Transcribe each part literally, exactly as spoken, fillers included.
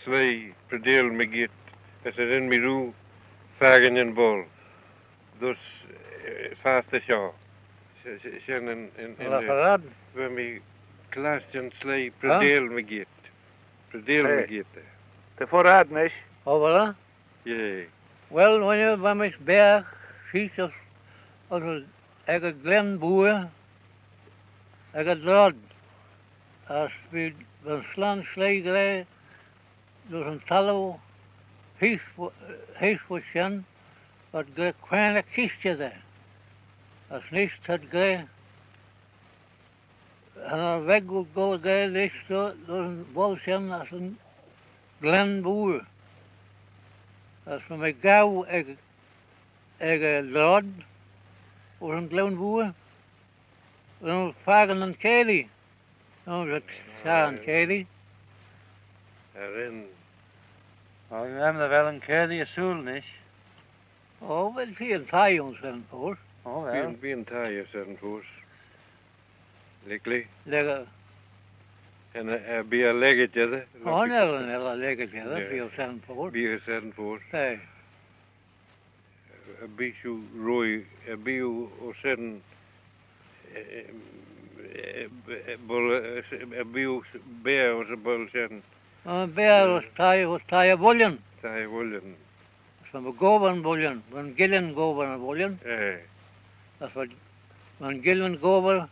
sleih preadeil mygeayrt, as cha ren mee rieau fakin yn boayl dys, eh, fastyr shoh. Sh-, sh-, shen yn, yn, yn, eh, va mee clashtyn sleih preadeil mygeayrt. Preadeil mygeayrt. Ta foddey ad nish. O, va? Yeh. Well, ren eh, va mish beagh sheese as, as ec y Glen Booar, ec y Drod, as v'eh, va'n slann sleih gra, dys yn thalloo heese, heese voish shen, v'ad gra Quaagh ny Keaishtee da. As nish t'ad gra, cha nel veg goll gra nish dys yn boayl shen as yn Glen Booar. As va mee gaaue ec, ec y Drod, dys yn Glen Booar, ren oo fakin yn keayllee. Ren oo shaghey yn keayllee. Cha ren. O, ren dy vel yn keayllee ersooyl nish. O, well, bee yn thie ayns shen foast. O, well. Bee yn, bee yn thie ayns shen foast. Likely. Leg-, eh, bee eh leggit eddyr. O, nel, nel, leggit eddyr, bee ayns shen foast. Bee ayns shen foast. Aye. Erbee shiu roie, erbee oo ayns shen, eh, eh, eh, boayl, eh, erbee oo beaghey ayns y boayl shen? O, beaghey ayns thie, ayns thie y Bhuillen. Thie y Bhuillen. As va mee gobbragh yn Bhuillen, va'n Gillin gobbragh yn Bhuillen. Eh. As va, va'n Gillin gobbragh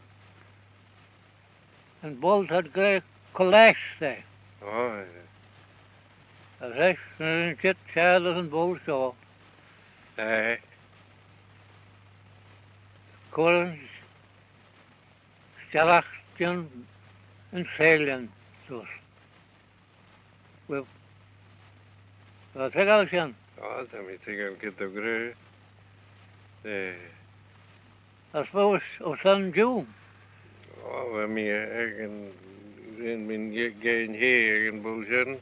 yn boayl t'ad gra Collash da. O, eh. As eisht, eh, yn çheet çhiass dys yn boayl shoh. Eh. Cur yn stiallaghtyn yn seihll dys. Well, va, va toiggal shen. O, ta mee toiggal cre t'ou gra. Eh. As va, ayns shen jiu? O, va mee ec yn, ren mee ge-, geiyrt ec yn boayl shen,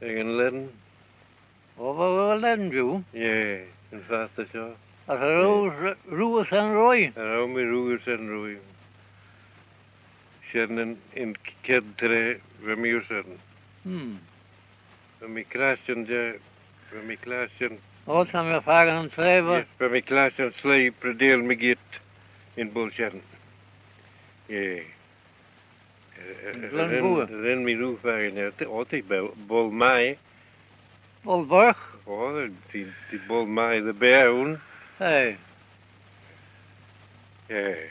ec yn lane. O, va, va lane jiu? Yeh, yn fastyr shoh. As cha row, eh, rieau ayns shen roie? Cha row mee rieau ayns shen roie. Shen yn, yn chied traa va mee ayns shen. Hmm. Va mee clashtyn, eh, va mee clashtyn. O, ta mee fakin yn traa va. Yes, va mee clashtyn sleih preadeil mygeayrt yn boayl shen. Yeh. Eh, eh, yn Glen Booar. Ren, ren mee rieau fakin, eh, ta, o, ta boayl, boayl mie. Boayl boiragh. O, ta, ta boayl mie dy beaghey ayn. Aye. Aye.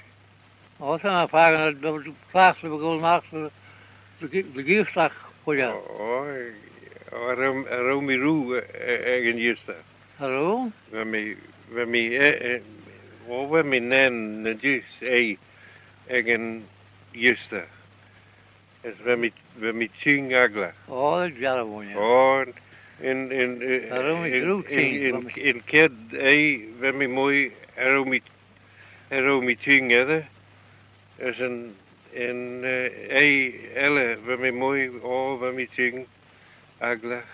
O, ta mee fakin, eh, clagh va goll magh, dy, dy, dy gheaysagh, O, cha row, cha row mee rieau, eh, ec yn eeastagh. Cha row? Va mee, va mee, eh, eh, o, va mee nane ny jees, eh, ec yn eeastagh. As va mee, va mee çhing agglagh. O, jarroo, eh. O, yn, yn, yn, eh, cha row mee yn, yn, yn, yn chied, eh, va mee mie, cha row mee, cha row mee çhing eddyr. As yn, yn, eh, eh, elley, va mee mie, o, va mee çhing agglagh,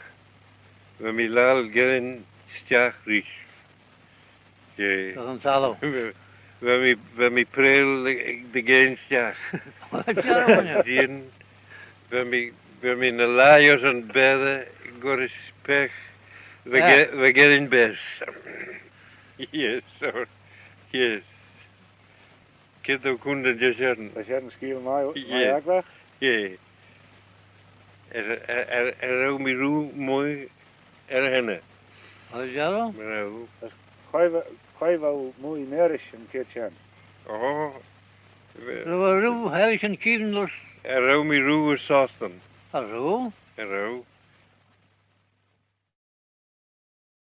va mee laccal geddyn stiagh reesht. Yeh. Dys yn thalloo. Va mee, va mee prayl dy, dy geddyn stiagh. Jean, va mee, va mee ny lhie ayns yn baatey, gollrish peiagh, va ge-, va geddyn baase. Yes, sir. Yes. Cre t'ou coontey jeh shen? Ta shen skeeal mie, mie agglagh? Yeh. Er, er, er, cha row mee rieau mie er hynnin. Cha jarroo? Cha row. As quoi va, quoi v'ou mie marish yn chied shen? O. Row, row, marish yn chied shen dys. Cha row mee rieau ayns Sostyn. Cha row? Cha row.